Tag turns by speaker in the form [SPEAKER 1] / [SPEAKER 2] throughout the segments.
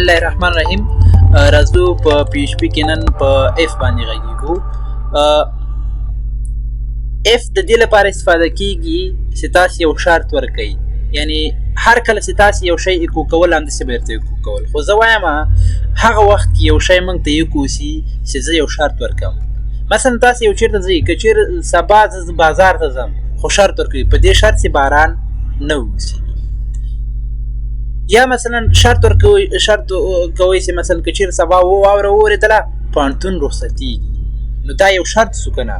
[SPEAKER 1] الله الرحمن الرحیم. راځو په PHP کې نن په if باندې غږیږو. if د دې لپاره استفاده کیږي چې تاسو یو شرط ورکړئ، یعنی هر کله چې تاسو یو شی echo کول، همداسې به درته echo کول. خو زه وایم هغه وخت کې یو شی موږ ته echo سي چې زه یو شرط ورکړم. مثلا تاسو یو چیرته ځئ، که چیرې سبا زه بازار ته ځم، خو شرط ورکوي په دې شرط چې باران نه وسي. یا مثلا شرط ورکوي، شرط کوي چې مثلا که چیرې سبا واوره وورېدله پوهنتون رخصتېږي، نو دا یو شرط سو که نه،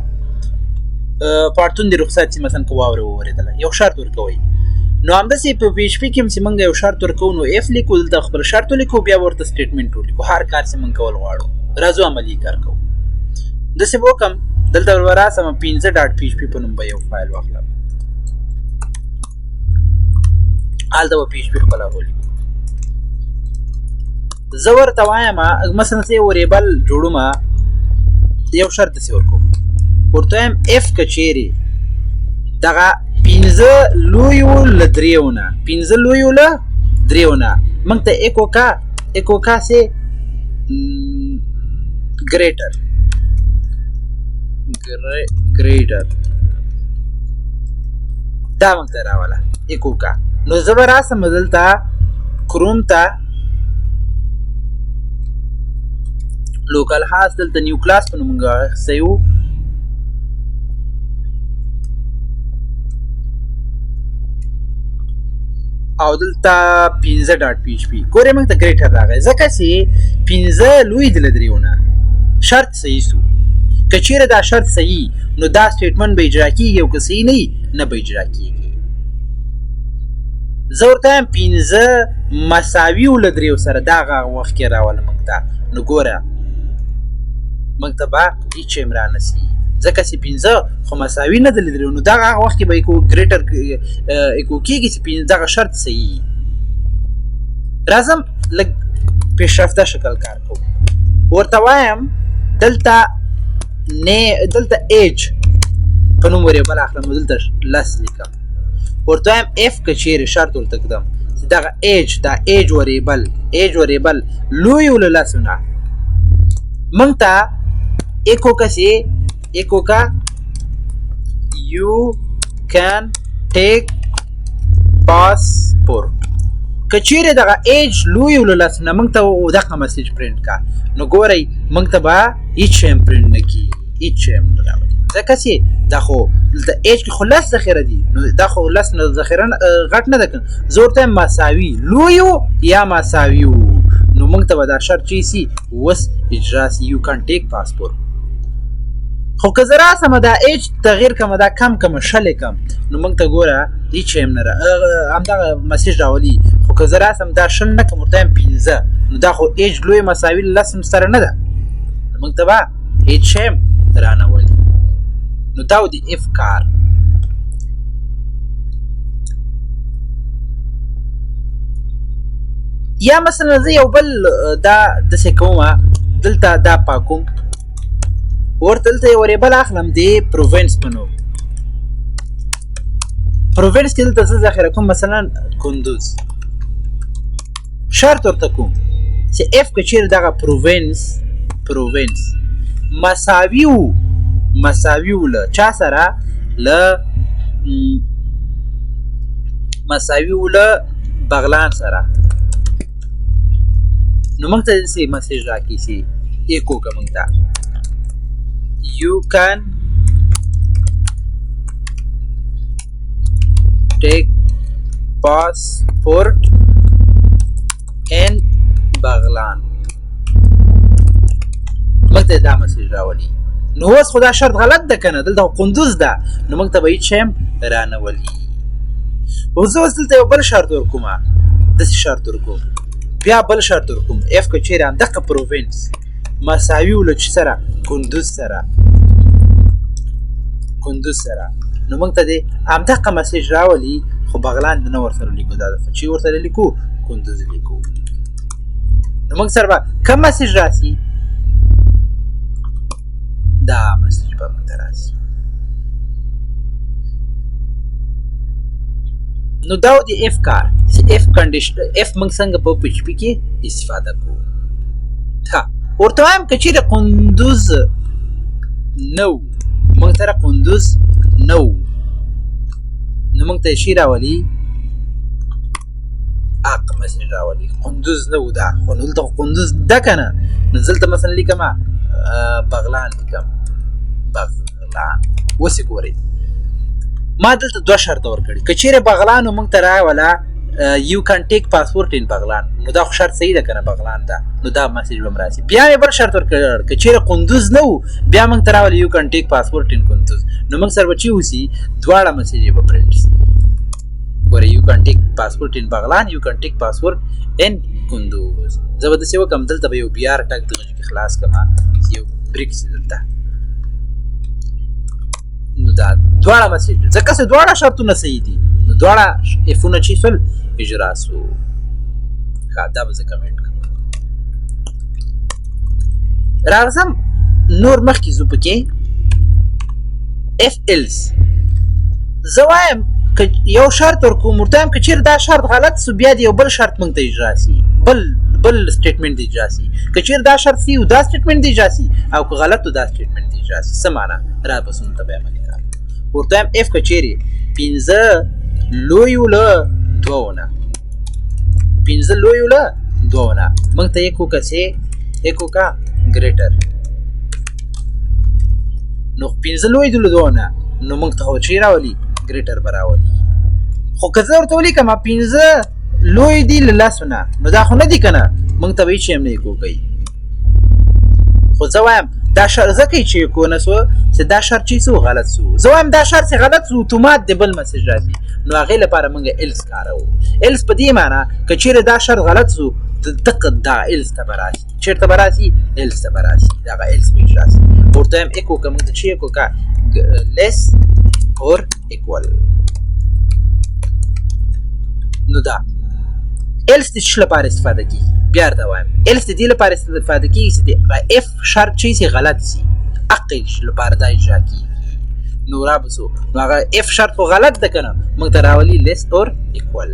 [SPEAKER 1] پوهنتون دې رخصت سي مثلا که واوره وورېدله، یو شرط ورکوي. نو همداسې په PHP کې هم چې موږ یو شرط ورکوو، نو if لیکو، دلته خپل شرط ولیکو، بیا ورته statement ولیکو، هر کار چې موږ کول غواړو. راځو عملي کار کوو. داسې به وکړم، دلته به راسم 5.php په نوم به یو فایل واخلم، هلته به PHP خپله ولیکو. زه ورته وایم مثلا زه یو variable جوړوم، یو شرط داسې ورکوم، ورته وایم if که چیرې دغه 5 لوی و له دریو نه، 5 لوی و له دریو نه، موږ ته echo کا، echo کا سي greater، greater، دا موږ ته راوله echo کا. نو زه به راسم دلته کروم ته، localhost، دلته new class په نوم موږ اخیستی وو. او دلته 5.php. ګورې موږ ته greater راغی، ځکه چې 5 لوی دی له دریو نه، شرط صحیح سو. که چیرې دا شرط صحیح، نو دا statement به اجرا کیږي، او که صحیح نه وي نه به اجرا کیږي. زه ورته وایم 5 مساوي و له دریو سره، دا هغه وخت کې راوله موږ ته. نو ګوره موږ ته به هیڅ هم رانه سي، ځکه چې 5 خو مساوي نه ده له دریو، نو دغه هغه وخت کې به echo greater echo کیږي چې دغه شرط صحیح. راځم لږ پیشرفته شکل کار کوم. ورته وایم دلته نه، دلته ایج په نوم variable اخلم، دلته لس لیکم. ورته وایم if که چیرې شرط ورته ږدم چې دغه ایج، دا age variable، age variable لوی و له لسو نه، موږ ته echo که سي، echo کا you can take passport. که چیرې دغه ایج لوی و له لسو نه، موږ ته دغه message print کا. نو ګورئ موږ ته به هیڅ شی هم پرینټ نه کړي، هیڅ شی هم نه راولي، ځکه چې دا خو دلته ایج کې خو لس ذخیره دي، نو دا خو لس نه ذخیره غټ نه ده که نه. زه ورته وایم مساوي لوی و یا مساوي و، نو موږ ته به دا شرط چې سي اوس اجرا سي، you can take passport. خو که زه راسم دا ایج تغییر کړم، دا کم کم 20 کم، نو موږ ته ګوره هیڅ شی هم نه همدغه message راولي. خو که زه راسم دا 20 نه کم، ورته وایم 5، نو دا خو ایج لوی مساوي لس سره نه ده، نو موږ ته به هیڅ شی هم رانه ولي. نو دا و د if کار. یا مثلا زه یو بل دا داسې کوم، دلته دا پاکوم، ورته دلته یو variable اخلم د province په نوم. province کې دلته زه ذخیره کوم مثلا کندوز. شرط ورته کوم چې if که چیرې دغه province مساوي و، مساوي و له چا سره، له مساوي و له بغلان سره، نو موږ ته داسې message راکړي چې echo که موږ ته you can take passport in بغلان. موږ ته دا message راولي. نو اوس خو دا شرط غلط ده که نه، دلته خو کندوز ده، نو موږ ته به هیڅ شی هم رانه ولي. او زه اوس دلته یو بل شرط ورکوم، داسې شرط ورکوم، بیا بل شرط ورکوم، if که چیرې همدغه province مساوي و له چې سره، کندوز سره، کندوز سره، نو موږ ته دې همدغه message راولي، خو بغلان دې نه ورسره لیکو، دا دفعه چې ورسره لیکو کندوز لیکو. نو موږ سره به کوم message راسي؟ دا message به موږ ته راسي. نو دا د if کار چې if condition، if موږ څنګه په PHP کې استفاده کوو. ها، ورته وایم که چیرې قندوز نه وو، موږ سره قندوز نه وو، نو موږ ته شی راولي، اق message راولي. قندوز نه وو دا خو، نو دلته قندوز ده که نه؟ نو دلته مثلا لیکم بغلان، لیکم بغلان. اوس یې ګورئ، ما دلته دوه شرطه ورکړي. که چیرې بغلان موږ ته راوله "You can take passport in Baghlan"، نو دا خو شرط صحیح ده کنه؟ بغلان ده، نو دا message به راسي. بیا یې بل شرط ورکړ، که چیرې قندوز نه وو، بیا موږ ته راولي "You can take passport in Kunduz". نو موږ سره به چې وسی، دواړه message به پرنټ سي. ګوره، "You can take passport in Baghlan", "You can take passport in Kunduz". زه به داسې وکړم، دلته به یو br tag دغه کې خلاص کړم، یو break سي دلته. نو دا دواړه message، ځکه چې دواړه شرطونه صحیح دي، نو دواړه if ونه چې سول، اجرا سو. ښه، دا به زه کمنټ کړم. راځم نور مخکې ځو پکې. If else، زه وایم که یو شرط ورکوم، ورته وایم که چیرې دا شرط غلط سو، بیا د یو بل شرط موږ ته اجرا سي، بل statement دی اجرا سي. که چیرې دا شرط سي، دا statement دی اجرا سي، او که غلط، دا statement دی اجرا سي. څه معنا؟ را بسون ته بیا عملي کار. ورته وایم if که چیرې 5 لوی له دوو نه، 5 لوی له دوو نه، موږ ته echo که چې echo کا greater. نو 5 لوی له دوو نه، نو موږ ته خو چې راولي، greater به راولي. خو که زه ورته ولیکم 5 لوی دي له لسو نه، نو دا خو نه دي که نه؟ موږ ته به هېڅ هم نه echo کوي. خو زه وایم دا شرط ځکه چې echo نه سو چې دا شرط چې سو، غلط سو. زه وایم دا شرط چې غلط سو، اتومات د بل message راځي. نو هغې لپاره موږ else کاروو. Else په دې معنی که چیرې دا شرط غلط سو، دقه دا else ته به راسي. چېرته به راسي؟ Else ته به راسي. دغه else به اجرا سي. ورته وایم echo که موږ ته چې echo کا less or equal. نو دا else د څه لپاره استفاده کیږي؟ بیا درته وایم، else د دې لپاره استفاده کیږي چې د if شرط چې سي غلط سي، عقل لپاره دا اجرا کیږي. نو را بسو، نو هغه if شرط خو غلط ده کنه؟ موږ ته راولي less or equal.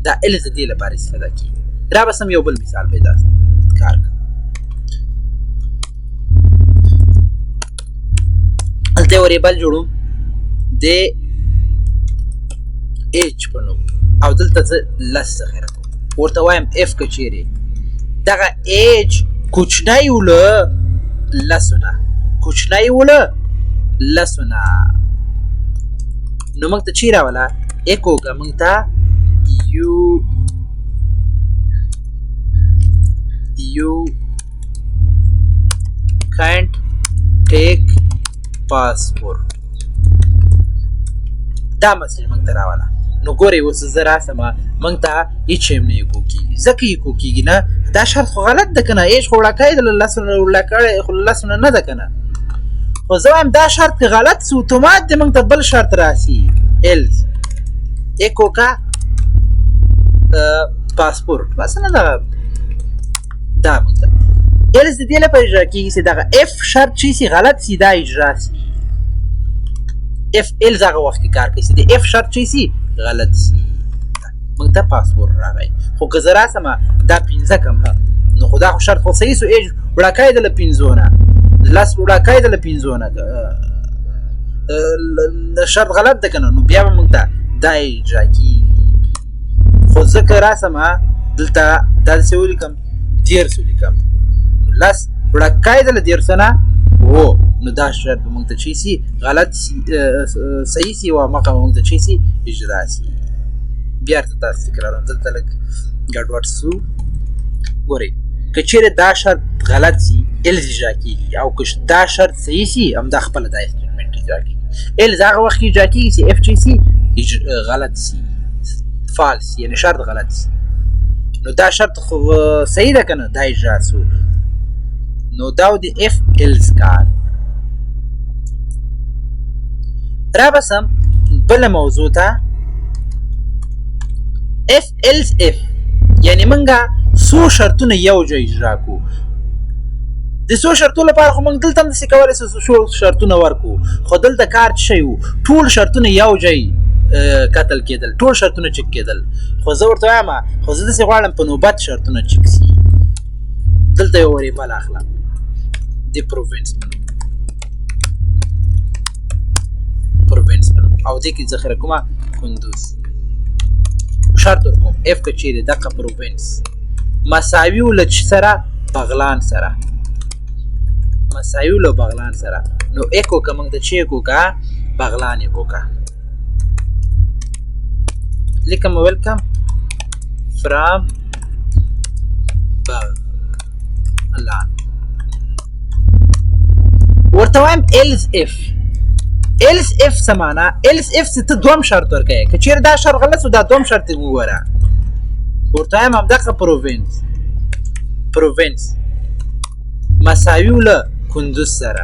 [SPEAKER 1] دا else د دې لپاره استفاده کیږي. را بسم یو بل مثال پیدا کار کوم. هلته یو variable جوړوم د age په نوم، او دلته زه 10 ذخیره کوم. ورته وایم if که چیرې دغه age کوچنی و له لسو نه، کوچنی و له لسو نه، نو موږ ته چی راوله؟ echo که موږ ته "You can't take passport". دا message موږ ته راوله. نو ګورئ، اوس زه راسم، موږ ته هیڅ هم نه echo کېږي. ځکه echo کېږي نه، دا شرط خو غلط ده که نه؟ age خو وړاکی ده له لسو نه، وړاکی خو له لسو نه نه ده که نه؟ خو زه وایم دا شرط که غلط سو، اتومات دې موږ ته بل شرط راسي. Else echo کا پاسپورت مثلا. دا دا موږ ته else د دې لپاره اجرا کېږي چې دغه if شرط چې سي غلط سي، دا اجرا سي. If else هغه وخت کې کار کوي چې د if شرط چې سي، غلط سي. موږ ته پاسپورت راغی. خو که زه راسم دا 5 کم، نو خو دا خو شرط خو صحیح سو. Age وړاکی ده له 5 نه، 10 وړاکی ده له 5 نه، شرط غلط ده که نه؟ نو بیا به موږ ته دا اجرا کېږي. خو زه که راسم دلته دا داسې ولیکم، 30 ولیکم، 10 وړاکی ده له 30 نه و، نو دا شرط به موږ ته چی سي؟ غلط سي، صحیح سي، او مخه به موږ ته چی سي؟ اجرا سي. بیا ورته تاسو تکراروم، دلته لږ ګډوډ سو. ګورئ، که چیرې دا شرط غلط سي، else اجرا کیږي، او که دا شرط صحیح سي، هم دا خپله دا statement اجرا کیږي. Else هغه وخت کې اجرا کیږي چې if چی سي، غلط سي، false، یعنی شرط غلط سي. نو دا شرط خو صحیح ده که نه؟ دا اجرا سو. نو دا د if else کار. را بسم بل موضوع ته، if else if، یعنی منګه څو شرطونه یو ځای اجرا کو. د څو شرطو لپاره خو موږ دلته هم داسې کولی شو، څو شرطونه ورکو، خو دلته کار څه شی وو؟ ټول شرطونه یو ځای قتل کېدل، ټول شرطونه چک کېدل. خو زه ورته وایم، خو زه داسې غواړم په نوبت شرطونه چک سي. دلته یو variable اخلم د province په نوم، province په نوم، او دې کې ذخیره کومه کندوز. شرط ورکوم if که چیرې دغه province مساوي و له سره بغلان سره، مساوي له بغلان سره، نو اکو که موږ ته چې echo که بغلان echo که. لیکم welcome from بغلان. ورته وایم else if. else if څه معنا؟ else if څه ته دوم شرط ورکوې، که چیرې دا شرط غلط سو دا دوم شرط یې وګوره. ورته وایم همدغه province، province مساوي له کندوز سره،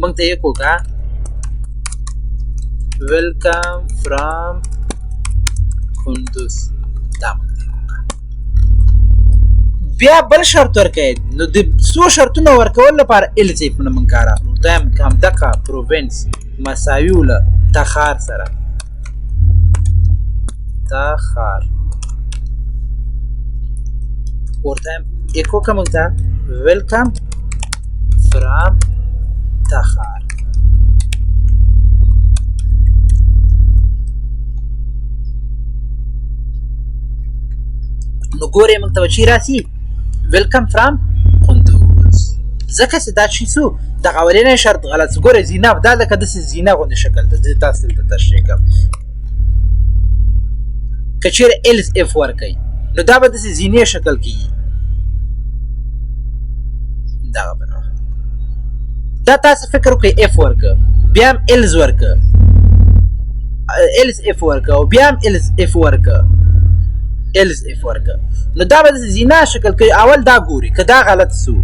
[SPEAKER 1] موږ ته echo که welcome from کندوز، دا موږ ته echo که. بیا بل شرط ورکوي، نو د څو شرطونو ورکولو لپاره else if نه موږ کار اخلو. ورته وایم که همدغه province مساوي له تخار سره، تخار، ورته وایم echo که موږ ته welcome from تخار. نو ګورې موږ ته به چی راسي؟ welcome from کندوز. ځکه چې دا چی سو دغه اولنی شرط غلط سو. ګورې زینه دا لکه داسې زینه غوندې شکل ده، زه تاسو دلته تشریح کړم. که چیرې else if ورکوي نو دا به داسې زینې شکل کېږي، دغه به دا تاسو فکر وکړئ. if ورکه، بیا هم else ورکه، else if ورکه، او بیا هم else if ورکه، else if ورکه، نو دا به داسې زینه شکل کوي. اول دا ګوري که دا غلط سو،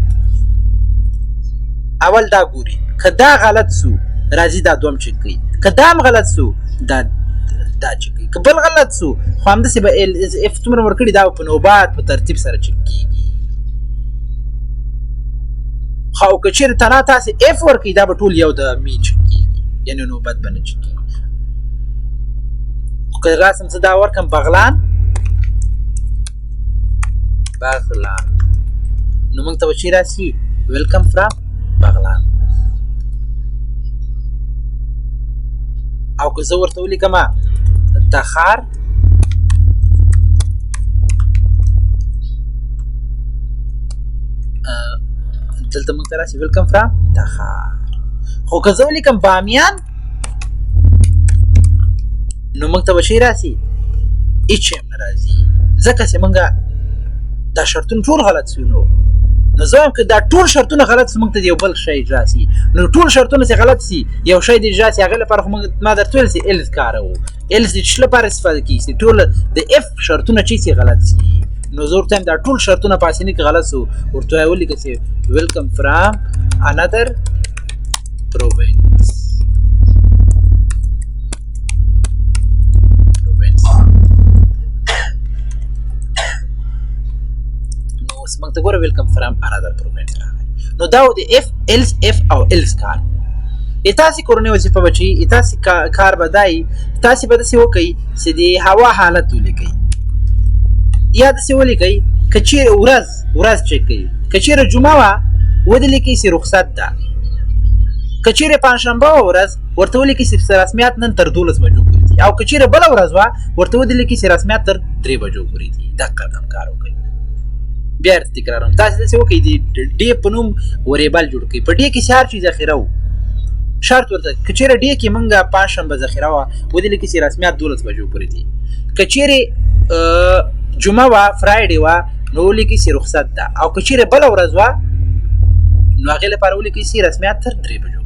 [SPEAKER 1] اول دا ګوري که دا غلط سو راځي دا دوم چک کوي، که دا هم غلط سو دا دا چک کوي، که بل غلط سو خو همداسې به else if څومره ورکړي دا په نوبت په ترتیب سره چک کیږي. خو که چیرې تنها تاسې if ورکړئ دا به ټول یو د می چک کیږي، یعنی نوبت به نه چک کیږي. خو که راسم زه دا ورکم بغلان، بغلان، نو موږ ته به چی راسي؟ welcome from بغلان. او که زه ورته ولیکم تخار، دلته موږ ته راسي welcome from تخار. خو که زه ولیکم بامیان نو موږ ته به چی راسي؟ هیڅ شی هم نه راځي، ځکه چې موږ دا شرطونه ټول غلط سو. نو زه وایم که دا ټول شرطونه غلط سي موږ ته یو بل شی اجرا سي، نو ټول شرطونه چې غلط سي یو شی دې اجرا سي، هغې لپاره خو موږ ما درته ویل چې else کاروو. else د څه لپاره استفاده کېږي؟ چې ټول د if شرطونه چې سي غلط سي. نو زه ورته وایم دا ټول شرطونه په اسانۍ کې غلط سو، ورته یې ولیکه چې welcome from another province، province. نو اوس موږ ته ګوره welcome from another province راغی. نو دا و د if else if او else کار. تاسې کورنۍ وظیفه به چې تاسې کار به دی، تاسې به داسې وکئ چې د هوا حالت ولیکئ، یا داسې ولیکئ که چیرې ورځ ورځ چک کوي، که چیرې جمعه وه ودې لیکئ چې رخصت ده، که چیرې پنجشنبه وه ورځ ورته ولیکئ چې رسمیات نن تر 12 بجو پورې دي، او که چیرې بله ورځ وه ورته ودې لیکئ چې رسمیات تر 3 بجو پورې دي. دقه رقم کار وکړئ. بیا درته تکراروم، تاسې داسې وکړئ د day په نوم variable جوړ کړئ، په day کې چې هر چیز ذخیره وو شرط ورته که چیرې day کې مونږ پنجشنبه ذخیره وه ودې لیکئ چې رسمیات 12 بجو پورې دي، که چیرې جمعه وه Friday وه نو ولیکئ چې رخصت ده، او که چیرې بله ورځ وه نو هغې لپاره ولیکئ چې رسمیات تر 3 بجو.